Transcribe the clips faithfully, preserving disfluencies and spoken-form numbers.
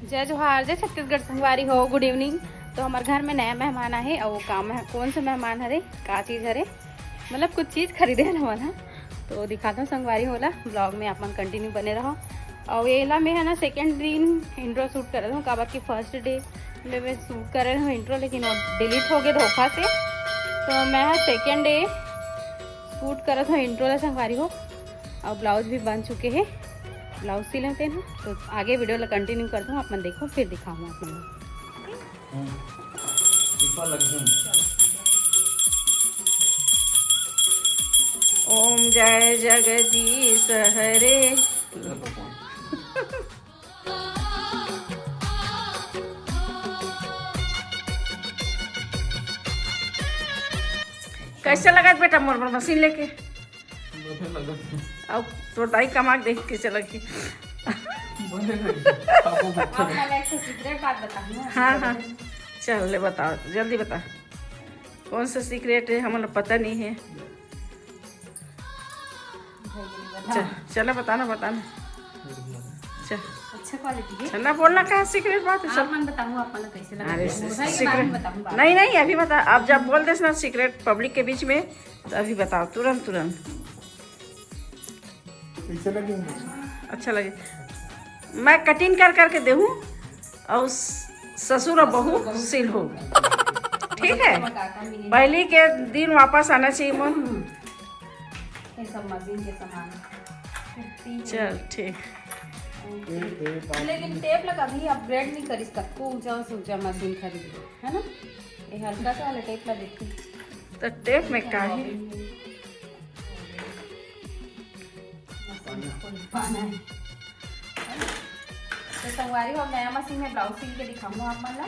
जय जोहार, जय छत्तीसगढ़ संगवारी हो, गुड इवनिंग। तो हमर घर में नया मेहमान आहे, अउ वो का मेह-, कौन सा मेहमान हरे, का चीज हरे, मतलब कुछ चीज खरीदे हन हमन ह, तो दिखाता हूँ संगवारी हो ला, ब्लॉग में आप मन कंटिन्यू बने रहो। अउ एला मैं है ना सेकेंड दिन इंट्रो शूट करत हूँ, काबर कि फर्स्ट डे में मैं शूट करे रहूँ इंट्रो, लेकिन वो डिलीट हो गए धोखा से। तो मैं ह सेकेंड डे शूट करत हूँ इंट्रो ला संगवारी हो, अउ ब्लाउज भी बन चुके हैं, ब्लाउज सिले तेन ह। तो आगे वीडियो ला कंटिन्यू करत हूँ, आप मन देखो, फिर दिखाऊँ आप मन। ओम जय जगदीश हरे। कैसे लगत बेटा मोर बर मशीन लेके? बढ़िया लगत है। अब तोर दाई कमा के देख कैसे लगी। बढ़िया लगत है। आपको अच्छा आप लगे। मैं एक सीक्रेट बात बताऊँ ना? हाँ, हाँ। चल ले बताओ, जल्दी बता। कौन सा सीक्रेट है, हमें पता नहीं है। चल, चला बताना, बताना। चल। अच्छा क्वालिटी है। चल ना, बोलना क्या सीक्रेट बात है, चल। आप मन बताऊँ, आप मन कैसे लगा? अरे, मुर्गा के बारे में सीक्रेट बताऊँ बात। नहीं, नहीं, अभी बता। आप जब बोल देस ना सीक्रेट पब्लिक के बीच में, तो अभी बताओ, तुरंत, तुरंत। कैसे लगे? अच्छा लगे। मैं कटिंग कर करके देहूँ और ससुर और बहू सिल हो। ठीक है, पहली के दिन वापस आना चाहिए मोर। ये सब मशीन के सामान। चल, ठीक। लेकिन टेप ला कभी अपग्रेड नहीं करिस, तको ऊंचा से ऊंचा मशीन खरीद लो, है ना? ये हल्का सा वाला टेप ला देखी। तो टेप में का है? मशीन खोल पाना है। तो संगवारी हो, नया मशीन में ब्लाउज सिल के दिखाऊँ आप मन ला।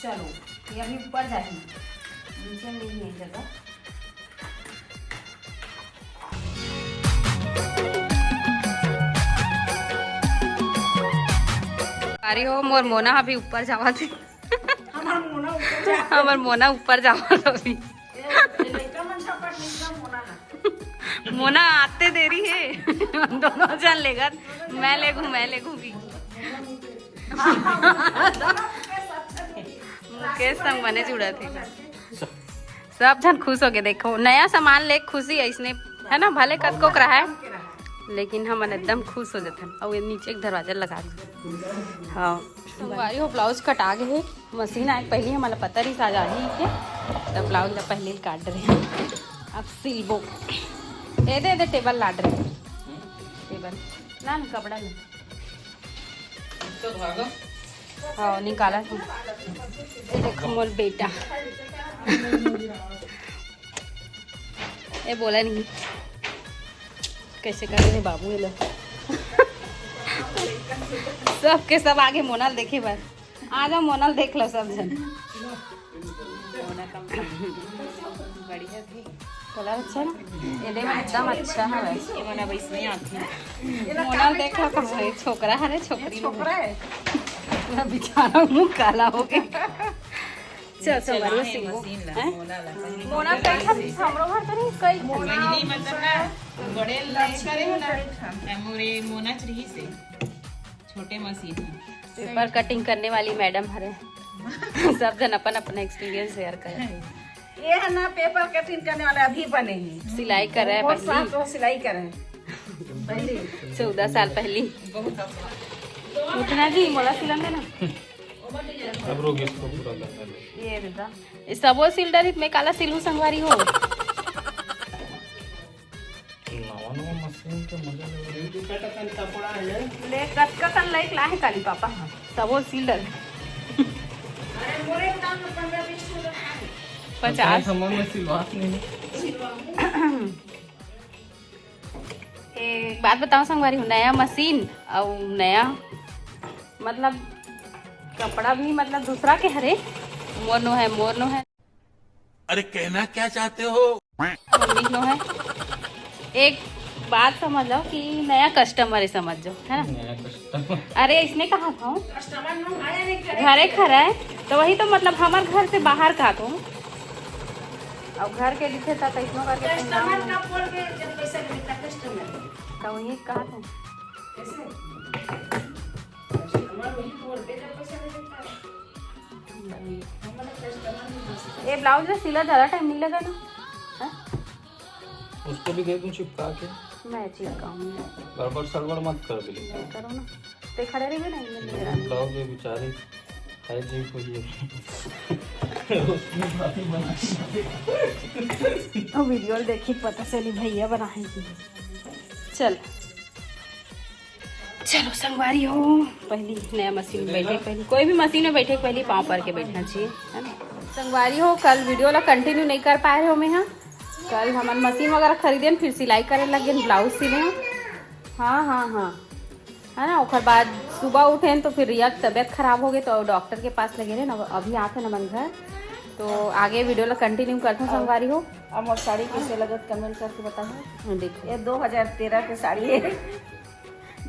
चलो, ये अभी ऊपर जाही, नीचे नहीं है जगह। अरे हो, मोर मोना अभी ऊपर जावत हे। हमार मोना ऊपर जावत हे। हमार मोना ऊपर जावत हे अभी। ए, ए, लइका मन झपट नहीं, एकदम मोना ना। मोना आते देरी है। दोनों जन लेगत, मैं लेगू, मैं लेगू भी। मुकेश संग बने जुड़त हे। सब झन खुश हो गए। देखो, नया सामान ले खुशी ऐसने, है ना, भले कतको के रहा है, लेकिन हमन एकदम खुश हो जाथन। और ये नीचे एक दरवाजा लगा दे। हाँ, संगवारी हो, ब्लाउज कटा गए है। मशीन आए पहली हमारा पता नहीं था जाही के, तब ब्लाउज ला पहले ही काट रहे हैं। अब सिलबो। ए दे, ए दे, टेबल लाड रहे, टेबल ना, ना, कपड़ा ना। तो धागा? हाँ, निकाला था। ये देखो मोर बेटा। ये बोला नहीं। कैसे कर रहे बाबू ये लोग। सबके सब आगे मोनल देखे बर। आ जाओ मोनल देख लो सब जन। बढ़िया थी। कलर अच्छा ना? ये देखो एकदम अच्छा है वैसे। ये वाला वैसे नहीं आती है। मोनल देख लो कहाँ है? छोकरा है रे, छोकरी नहीं। छोकरा है। पूरा बेचारा मुंह काला हो गया। चल, चल, चला बढ़िया है सीखो। मशीन ला, हैं? मोना ला, पहले मोना मोना कई ला। हमरो घर तो नहीं, कई पहली मतलब ना, बड़े लाइन करे हो ना, मोरे मोना चाहिए से। छोटे मशीन है। पेपर कटिंग करने वाली मैडम हरे। सब जन अपन अपन एक्सपीरियंस शेयर करे। ये है ना, पेपर कटिंग करने वाले अभी बने हैं। सिलाई कर रहे हैं बहुत पहली। साल तो सिलाई करे हैं। पहली। चौदह साल पहली। बहुत साल। उठना जी, मोला सिलन देना। अब रोग इसको पूरा करना है। ये दादा, ये सबो सिल डरी, मैं काला सिलहू संगवारी हो। नवा नवा मशीन के मजा ले। ले, कतका कन लाइक लाहे काली पापा, हाँ, सबो सिल डर। पचास। समझ में सिलवात नहीं। एक बात बताओ संगवारी हो, नया मशीन और नया मतलब कपड़ा भी मतलब दूसरा के हरे, मोर नो है, मोर नो है। अरे कहना क्या चाहते हो? मम्मी नो है। एक बात समझ लो कि नया कस्टमर है, समझ लो, है ना? नया कस्टमर। अरे इसने कहा था कस्टमर नो आया नहीं, घरे खड़ा है, तो वही तो मतलब हमारे घर से बाहर का तो, अब घर के दिखे था तो इसनो करके कस्टमर का बोल के जब पैसा मिलता कस्टमर। तो वही कहा था। कैसे? कस्टमर वही बोलते जब पैसा नहीं देता है। हमारा कस्टमर नहीं दे सकता। ये ब्लाउज में सिला ज्यादा टाइम नहीं लगा ना? हाँ? उसको भी दे दूं चिपका के? मैं चिपकाऊंगी। गड़बड़ सड़बड़ मत कर दे। नहीं करो ना। ते खड़े रहिए ना, ये नहीं करो। ब्लाउज ये बेचारी है जी कोई है। उसने भाभी बनाई। और वीडियो देखी पता चली भैया बनाए की। चल, चलो संगवारी हो, पहली नया मशीन में बैठे, पहली कोई भी मशीन में बैठे, पहली पाँव पर के बैठना चाहिए, है ना? संगवारी हो, कल वीडियो ला कंटिन्यू नहीं कर पाए रहे हो मैं, हाँ, कल हमन मशीन वगैरह खरीदे न, फिर सिलाई करे लगे न, ब्लाउज सिले न। हाँ, हाँ, हाँ, है ना। ओकर बाद सुबह उठे न, तो फिर रिया के तबीयत खराब हो गई, तो डॉक्टर के पास लगे रहे ना। अभी आते ना मन घर, तो आगे वीडियो ला कंटिन्यू करते हैं संगवारी हो। अब मोर साड़ी कैसे लगत, कमेंट करके बताओ। हाँ, देखो। ये दो हज़ार तेरह के साड़ी है।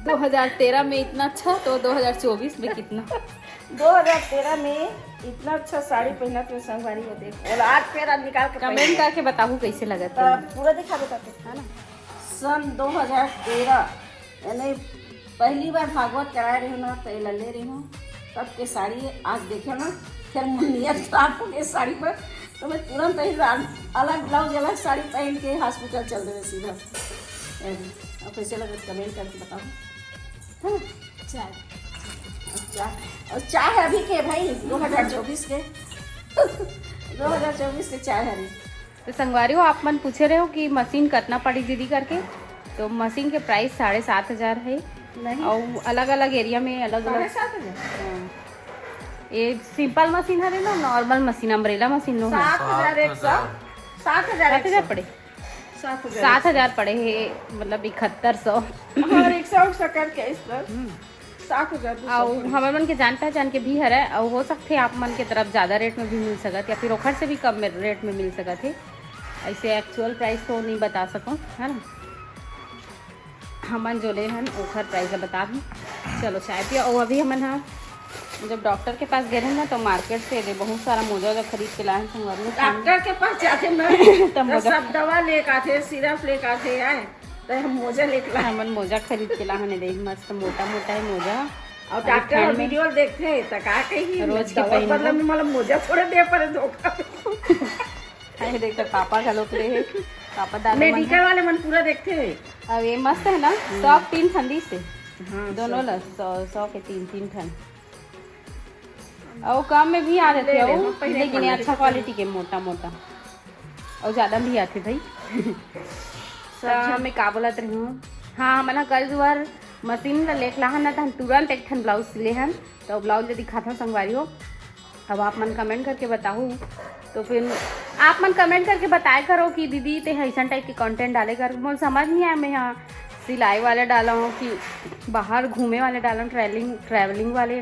दो हज़ार तेरह में इतना अच्छा, तो दो हज़ार चउबीस में कितना? दो हज़ार तेरह में इतना अच्छा साड़ी पहना थे संगवारी हो, देख। और आज फिर आज निकाल के कमेंट पहन। करके बताहू कैसे लगत तो है। पूरा दिखा बताते। है ना? सन दो हज़ार तेरह, यानी पहली बार भागवत कराए रहे ना, तो ये ले रही हूँ। तब के साड़ी आज देखे ना, फिर मोर नियत खराब हो गई साड़ी पर, तो मैं तुरंत ही रा-, अलग ब्लाउज, अलग साड़ी पहन के हॉस्पिटल चल देवे सीधा। ए, अब कैसे लगे कमेंट करके बताओ, है ना? चाय। अच्छा, और चाय है अभी के भाई, दो हज़ार चउबीस के। दो हज़ार चउबीस के चाय है अभी। तो संगवारी हो, आप मन पूछे रहे हो कि मशीन कितना पड़ी दीदी करके, तो मशीन के प्राइस साढ़े सात हजार है। नहीं। और अलग-अलग एरिया में अलग-अलग। साढ़े सात हजार? हाँ। ये सिंपल मशीन हरे ना, नॉर्मल मशीन, अम्ब्रेला मशीन नो है। सात हजार एक सौ, सात हजार सात हजार पड़े। सात हजार। सात हजार पड़े है, मतलब इकहत्तर सौ। हाँ, रिक्शा उक्शा करके इस पर। हम्म। सात हजार दो सौ अउ पड़े। हमर मन के जान पहचान के भी हरे, अउ हो सकथे आप मन के तरफ ज्यादा रेट में भी मिल सकत, या फिर ओखर से भी कम में, रेट में मिल सकत हे। ऐसे एक्चुअल प्राइस तो नहीं बता सकूं, है ना। हमन जो ले हन ओखर प्राइस ला बता दूं। चलो चाय पियो। अउ अभी हमन हा जब डॉक्टर के पास गए रहन ना, तो मार्केट से दे बहुत सारा मोजा वोजा खरीद के लाए हन संगवारी हो। डॉक्टर के पास जाथे ना, तब तो मोजा। सब दवा लेके आथे, सिरप लेके आथे, आए तो हम मोजा लेके लाए। हमन मोजा खरीद के लाए हन, देख मस्त मोटा मोटा है मोजा। और अभी डॉक्टर ठंड में वीडियो देखथे त का कही, रोज के दवा पहनबो। बदला में मतलब मोजा थोड़े दे पड़े धोखा। अरे देख, तो पापा घलोक ले हे, पापा दादा मन मेडिकल हे। वाले मन पूरा देखथे। अब ये मस्त है ना, हम्म। सौ के तीन ठन दिस हे। हाँ, दोनों सौ। ला सौ, सौ के तीन, तीन ठन। अउ कम में भी आ जाथे, ले ले, अउ हम पहले लेकिन ये खा अच्छा लेते क्वालिटी के, मोटा मोटा, अउ ज्यादा भी आथे भाई। सब तो झन मैं का बोलत रही हूँ, हाँ, हमन ह कल जुआर मशीन ला लेके लाहन ना, त हम तुरंत एक ठन ब्लाउज सिले हन, तो ब्लाउज ला दिखाथन संगवारी हो। अब आप मन कमेंट करके बताहू, तो फिर आप मन कमेंट करके बताए करो कि दीदी ते ऐसन टाइप के कंटेंट डाले कर, मोर समझ नहीं आया, मैं यहाँ सिलाई वाले डाला हूँ कि बाहर घूमे वाले डाला हूँ, ट्रैवलिंग, ट्रैवलिंग वाले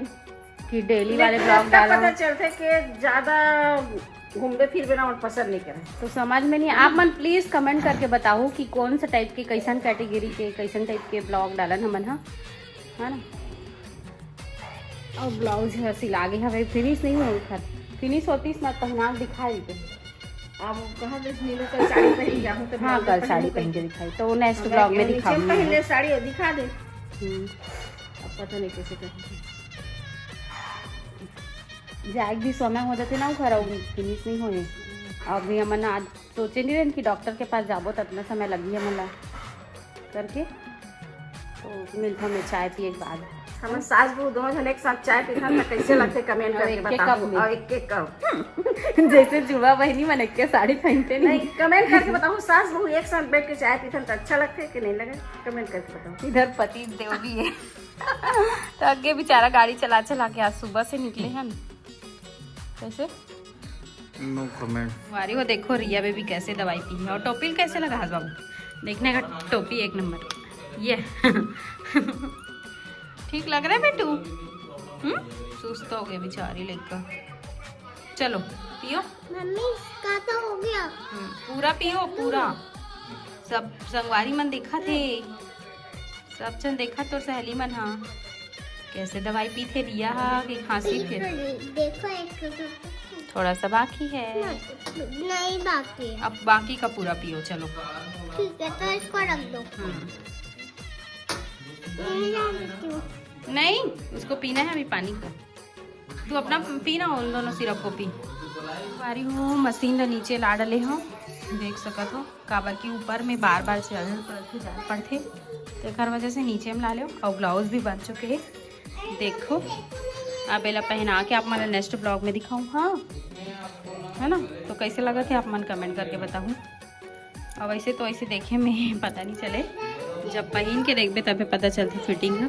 कि डेली वाले लेकिन ब्लॉग इतना डाला पता हूँ। चलथे कि ज्यादा घूमबे फिरबे ना, मन पसंद नहीं करे। तो समझ में नहीं, आप मन प्लीज कमेंट करके बताओ कि कौन सा टाइप के, कैसन कैटेगरी के, कैसन टाइप के ब्लॉग डालन हमन हा, है ना। और ब्लाउज है सिला गे हवे, फिनिश नहीं हो खत, फिनिश होतीस ना पहना के दिखा देते। अब कहाँ दे नीलू कल साड़ी पहन के आहूँ तो हाँ, ब्लाउज कल पहन साड़ी के पहन के दिखाई, तो नेक्स्ट अगर ब्लॉग में नीचे दिखाऊंगी। पहन ले साड़ी और दिखा दे। हम्म। अब पता नहीं कैसे करेंगे। जाए भी समय हो जाते ना, वो घर फिनिश नहीं होए। अभी हमन आज सोचे नहीं रहन कि डॉक्टर के पास जाबो, तो इतना समय लगी हमन ला करके। तो मिलता मैं चाय पिए के बाद। हमन सास बहू दोनों जन एक साथ चाय पीथन, तो कैसे लगथे, कमेंट और करके एक एक बताओ। कप में। और एक एक कप। जैसे जुआ बहनी मन एक के साड़ी पहनते नहीं। नहीं, कमेंट करके बताओ, सास बहू एक साथ बैठ के चाय पीथन तो अच्छा लगथे कि नहीं लगे, कमेंट करके बताओ। इधर पति देव भी है। तो आगे बेचारा गाड़ी चला चला के आज सुबह से निकले हैं। कैसे? नो कमेंट। वारी हो, देखो रिया बेबी कैसे दवाई पी है। और टोपी कैसे लगा है बाबू? देखने का टोपी एक नंबर। ये ठीक लग रहा है बेटू? हम्म, सुस्त हो गए बेचारी लड़का। चलो पियो। मम्मी, इसका तो हो गया। हम्म, पूरा पियो, पूरा। सब संगवारी मन देखा थे। सब झन देखा तोर सहेली मन हा, कैसे दवाई पीथे रिया हा कि खांसी फिर। देखो, एक तो थोड़ा सा बाकी है। नहीं, नहीं बाकी है। अब बाकी का पूरा पियो, चलो। ठीक है, तो इसको रख दो। हम्म। नहीं, उसको पीना है अभी पानी का। तू अपना पी ना, उन दोनों सिरप को पी। पा रही हूँ, मशीन ला नीचे ला डले हव, देख सकत हो, काबर कि ऊपर में बार बार चढ़ पड़थे, जाए पड़थे, तेकर वजह से नीचे में ला लेव। और ब्लाउज भी बन चुके हे, देखो। अब एला पहना के आप मन नेक्स्ट ब्लॉग में दिखाऊँ, हाँ, है ना? तो कैसे लगत हे आप मन कमेंट करके बताहू। और वैसे तो ऐसे देखे में पता नहीं चले, जब पहन के देखबे तबे पता चलथे फिटिंग ह।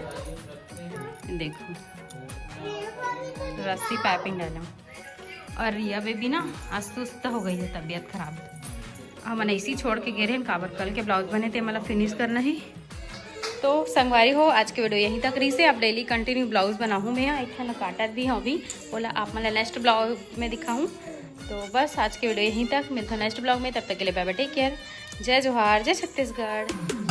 देखो, रस्सी पाइपिंग डाला। और रिया बेबी ना आज सुस्त हो गई है, तबीयत खराब। हमन ऐसे ही छोड़ के गे रहे, काबर कल के ब्लाउज बने थे, मतलब फिनिश करना ही। तो संगवारी हो, आज के वीडियो यहीं तक रहिसे। अब डेली कंटिन्यू ब्लाउज बनाहूँ मैं, एक ठन काटत भी हूँ अभी, ओला आप मन ला नेक्स्ट ब्लॉग में दिखाऊँ। तो बस आज के वीडियो यहीं तक, मिलता नेक्स्ट ब्लॉग में, तब तक के लिए बाय बाय, टेक केयर, जय जोहार, जय छत्तीसगढ़।